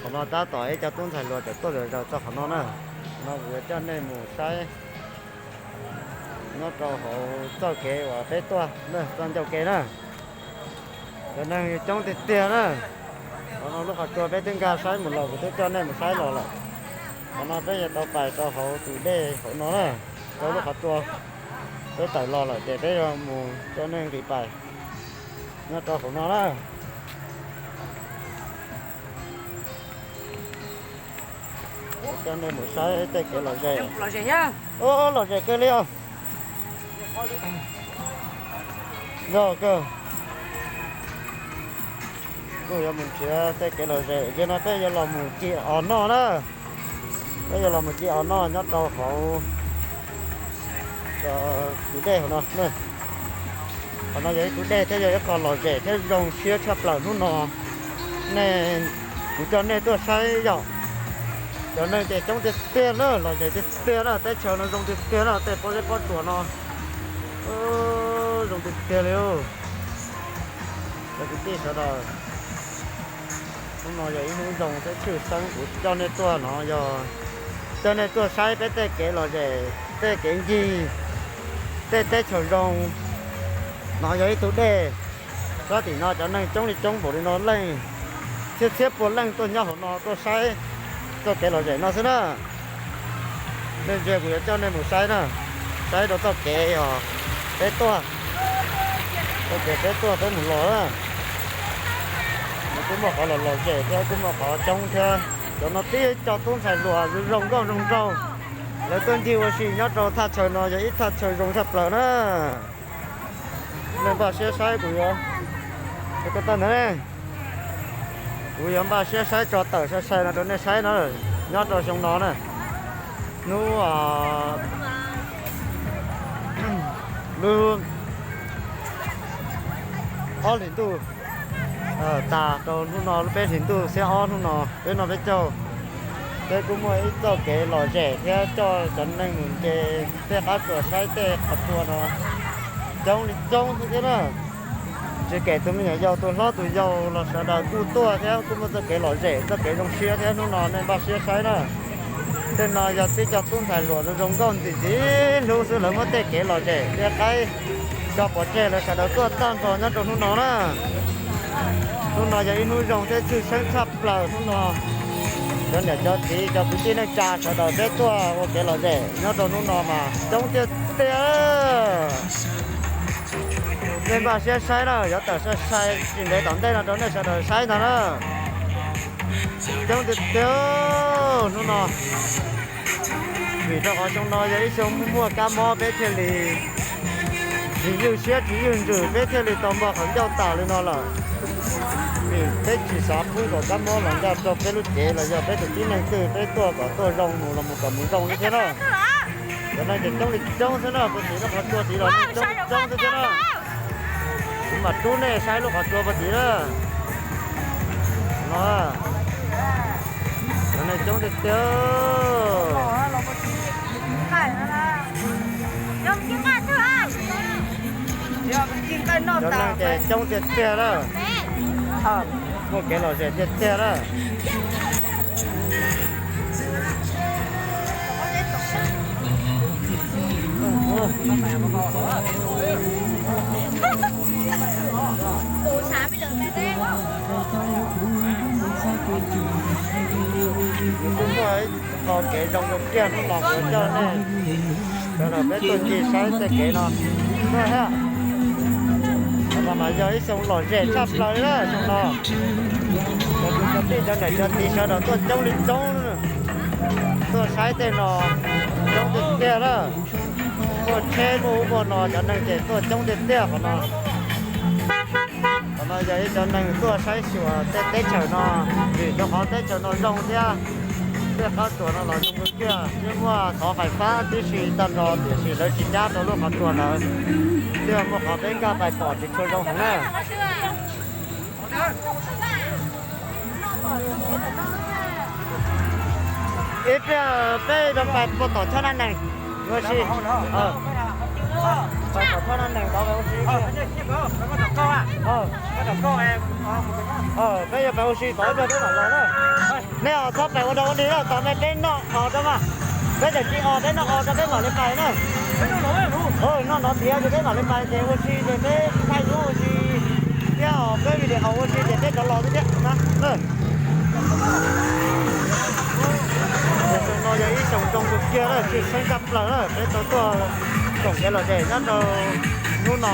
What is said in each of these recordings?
Qhov no tab tom ib co tub ntxhais hluas tawm tuaj zom zaws txog qhov no na. Qhov no kuv yuav coj nej mus saib nyob rau hauv txoj kev uas peb tuaj na, txoj ncauj kev na. Cov neeg coob tiag tiag na. Qhov no lub qhov tsua peb twb nkag saib mus los, kuv twb coj nej mus saib los lawm. Qhov no peb yuav tau pais rau hauv tus dej hauv no na, rau lub qhov tsua. Peb tawm los lawm ces peb yuav mus coj nej nqis pais nyob rau hauv no na. Coj nej mus saib tej kev lom zem. Lom zem kawg li os. Yog kawg. Kuj yuav mus nrhiav tej kev lom zem, yog no peb yuav los mus ci os noj na. Peb yuav los mus ci os noj nyob rau hauv tus dej hauv no. Qhov no yog ib tug dej thiab yog ib qho lom zem thiab zoo siab tshaj plaws hnub no. Nej, kuv coj nej tuaj saib yom. Cov neeg ces coob tiag tiag na, lom zem tiag tiag na, teb chaws no zoo tiag tiag na, tej pob zeb pob tsuas no zoo tiag tiag li. Cov kwv tij sawv daws, hnub no yog ib hnub zoo thiab tshwj xeeb, kuv coj nej tuaj no yog coj nej tuaj saib peb tej kev lom zem, tej kev ncig, tej teb chaws zoo. No yog ib tug dej, sab tim no cov neeg coob li coob npaum li no leej, txhiab txhiab pua leej tuaj nyob hauv no tuaj saib txoj kev lom zem no xwb na. Nej ntsia kuv yuav coj nej mus saib na, saib rau txoj kev os peb tuaj, txoj kev peb tuaj peb mus los na. Nws kuj muaj qhov los lom zem thiab kuj muaj qhov coob thiab. Cov no tib co tub ntxhais hluas zoo nkauj zoo nraug, lawv tuaj ncig ua si nyob rau thaj chaw no yog ib thaj chaw zoo tshaj plaws na. Nej npaj siab saib kuv yuav, kuv yuav npaj siab saib tso tawm sai sai no rau nej saib na, nyob rau xyoo no na. Hnub, lub ob hlis ntuj tas rau hnub no lub peb hlis ntuj xiab ob hnub no peb noj peb caug, peb kuj muaj ib txoj kev lom zem thiab coj cov neeg mus nce tej qab tsuas saib tej qhov tsua no coob li coob thiab thiab na. Tsis kheev tus me nyuam yaus tus hlob tus yau los sawv daws kuj tuaj thiab kuj muaj txoj kev lom zem txoj kev zoo siab thiab hnub no nej npaj siab saib na. Tej no yog tib co tub ntxhais hluas zoo nkauj ntxim ntxim hlub xwb, lawv muab tej kev lom zem thiab qaib tso pov tseg lawv sawv daws tuaj tag nrho nyob rau hnub no na. Hnub no yog ib hnub zoo thiab tshwj xeeb tshaj plaws hnub no. Cov niam cov txiv cov kwv tij neej tsa sawv daws peb tuaj ua kev lom zem nyob rau hnub no mas coob tiag tiag. Nej npaj siab saib na, yuav tawm sai sai tsis ntev tom ntej no rau nej sawv daws saib ntag na. Coob tiag tiag hnub no. Vim rau qhov xyoo no yog ib xyoo muaj kab mob peb thiaj li tsis ywj siab tsis ywj ntsws peb thiaj li tau npog qhov ncauj tas li no lawm. Vim peb tsis xav pub kom kab mob los ncaj rau peb lub cev los yog peb tus tib neeg twg, peb tuaj kom tuaj zoo mus los mus kom mus zoo li thiab na. Cov neeg ces coob li coob xwb na, puag tim lub qhov tsua tid los coob coob xwb thiab na. Kuv mam rub nej saib lub qhov tsua puag tid na. No, cov neeg coob tiag tiag. Cov neeg ces coob tiag tiag na. Muaj kev lom zem tiag tiag na. Kuv twb muaj ib qho kev zoo zoo kiag hnub no kuv coj nej sawv daws peb tuaj ncig saib tej kev no. Qhov no mas yog ib xyoo lom zem tshaj plaws li na xyoo no. Cov kwv cov tij cov niam cov txiv sawv daws tuaj coob li coob, tuaj saib tej no coob tiag tiag na. Muaj tsheb muaj ub muaj no cov neeg ces tuaj coob tiag tiag qhov no. Qhov no yog ib cov neeg tuaj saib xyuas tej teb chaws no, vim rau qhov teb chaws no zoo thiab tej qab tsuas no los zoo kiag, twb muaj thov fais fab tib si tag nrho tiam sis lawv tsis cab rau lub qhov tsua ntawd, thiaj muaj qhov peb nkag pais pom tsis tshua zoo heev na. Ib pliag peb yuav pais puag tom Choj Nab Nees ua si. Pais tom Choj Nab Nees tod ua si. Peb yuav pais ua si tod ib pliag peb mam los na. Nej os, txhob pais ua dog ua dig na, tos nej peb noj os rau mas. Peb tseem tsis os, peb noj os rau peb mam li pais na. Noj no tiav ces peb mam li pais ces ua si ces peb thaij duab ua si thiab os, peb video ua si ces peb rov los thiab na. Xyoo no yog ib xyoo zoo kawg kiag na, tshwj xeeb tshaj plaws na, peb tau tuaj koom kev lom zem nyob rau hnub no.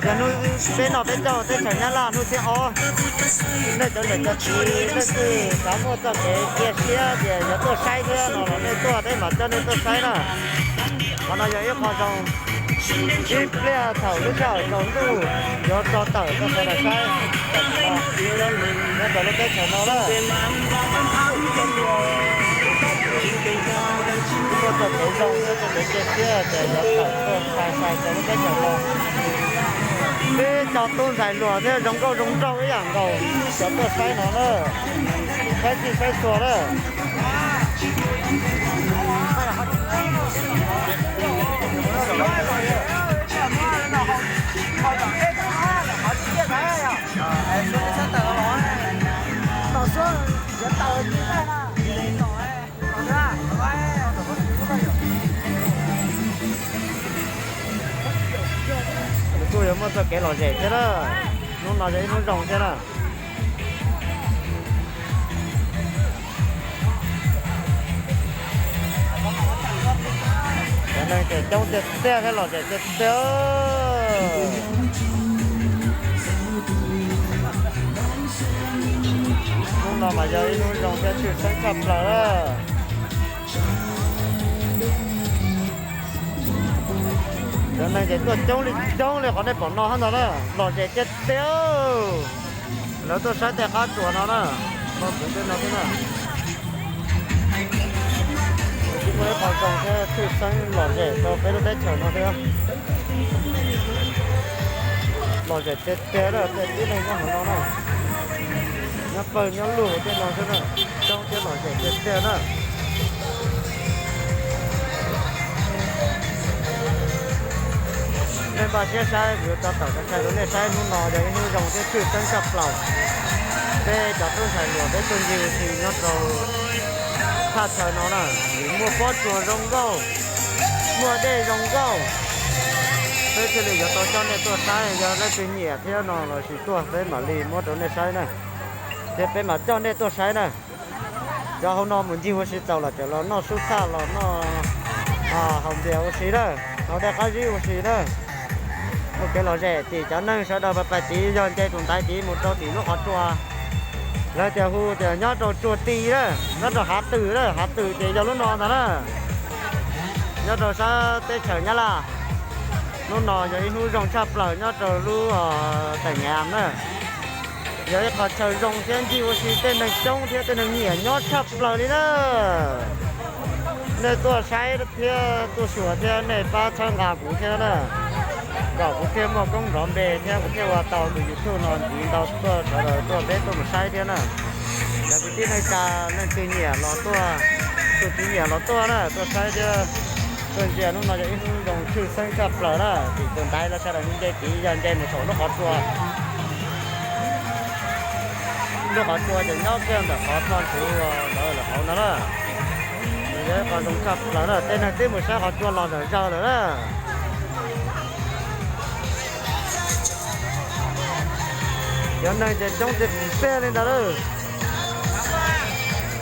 Yog hnub peb noj peb caug teb chaws Nyab Laj hnub xiab ob. Nej cov niam cov txiv leej twg xav muaj txoj kev cia siab tias yuav tuaj saib thiab no los nej tuaj, peb mam coj nej tuaj saib na. Qhov no yog ib qho zoo, ib pliag thaum lub sij hawm tsaus ntuj yuav tso tawm rau sawv daws saib. Nyob rau lub teb chaws no na, muaj txoj kev zoo thiab txoj kev cia siab ces yuav tawm tuaj sai sai rau lub teb chaws no. Peb cov tub ntxhais hluas thiab zoo nkauj zoo nraug ib yam nkaus cov tuaj saib no na, saib txhij saib txhua na. Kuj yuav muaj txoj kev lom zem thiab na. Hnub no yog ib hnub zoo thiab na. Cov neeg ces coob tiag tiag thiab lom zem tiag tiag. Hnub no mas yog ib hnub zoo thiab tshwj xeeb tshaj plaws. Cov neeg ces tuaj coob li coob li qhov nej pom no hab ntag na, lom zem tiag tiag. Lawv tuaj saib tej qab tsuas no na, no xwb tej no xwb na. Tsis muaj ib qho zoo thiab tshwj xeeb lom zem rau peb lub teb chaws no thiab. Lom zem tiag tiag na, tej tib neeg nyob hauv no na, nyob pawg nyob lug tej no xwb na, coob thiab lom zem tiag tiag na. Nej npaj siab saib, kuv yuav tso tawm tso tshai rau nej saib. Hnub no yog ib hnub zoo thiab tshwj xeeb tshaj plaws. Peb cov tub ntxhais hluas peb tuaj ncig ua si nyob rau thaj chaw no na, vim muaj pob tsuas zoo nkauj, muaj dej zoo nkauj, peb thiaj li yuav tau coj nej tuaj saib. Yog leej twg nyiam thiab no los sis tuaj peb mam li muab rau nej saib na, thiab peb mam coj nej tuaj saib na. Cov hauv no mus ncig ua si txaus los tseem los noj sub thaj los noj haus npias ua si na, haus dej qab zib ua si na. Muaj kev lom zem tim cov neeg sawv daws pais pais tid, yog nce tus ntaiv tid mus rau tim lub qhov tsua, lawv tias hu tias nyob rau tsua ti na, nyob rau hav twm na, hav twm ces yog lub no ntag na. Nyob rau sab teb chaws Nyab Laj, hnub no yog ib hnub zoo tshaj plaws nyob rau lub teem Nyab na. Yog ib qho chaw zoo thiab ncig ua si tej neeg coob thiab tej neeg nyiam nyob tshaj plaws li na. Nej tuaj saib thiab tuaj xyuas thiab nej pab txhawb nqa kuv thiab na, kom kuv thiaj muaj koob nrov npe thiab kuv thiaj ua tau tus YouTube no ntxiv ntau tuaj sawv daws tuaj peb tuaj mus saib thiab na. Cov kwv tij neej tsa leej twg nyiam los tuaj, tus tsis nyiam los tuaj na, tuaj saib thiab tuaj ntsia. Hnub no yog ib hnub zoo tshwj xeeb tshaj plaws na, tim tus ntaiv los sawv daws nce tid, yog nce mus saum lub qhov tsua. Lub qhov tsua ces nyob kiag ntawm qhov txog ntawd uas lawv lawm hauv no na. Yog ib qho zoo tshaj plaws na, tej neeg twb mus saib qhov tsua los zom zaws lawm na. Cov neeg ces coob tiag tiag li ntawd lawm.